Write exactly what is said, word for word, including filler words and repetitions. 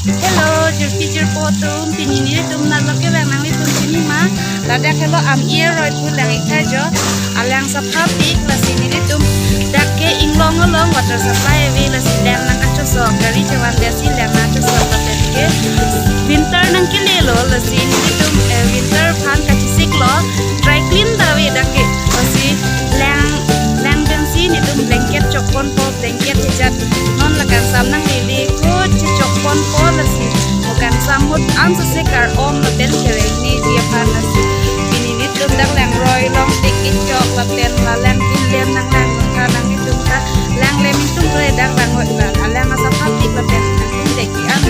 Hello, jirpi jirpo atum, pini nelitum nalo kevang nanglitum chini ma, ladak helo Am-i aroi thu lang-ik tha jo, alang saphapik, lasi nelitum dak ke Inglong along water supply ave, lasi lang nangkachosok, gari chevan desi lang nangchosok, lapen ke winter nangkelelo, lasi nelitum, eh, winter aphan kachesiklo, dry clean ta ave dak ke, lasi lang, lang pensi nelitum blanket chokponpo, blanket hejat non la kangsam nanglele, ko chechokponpo, lasi mo kangsam ahut an sose kar-om lapen chereng neji aphan, lasi pini nelitum dak lang roi along tik-ik chok lapen la lang tin lem nanglang nangkha nanglitum ta lang lem ingtung re dak lang oi la, alang asaphapik lapen nangtum deki an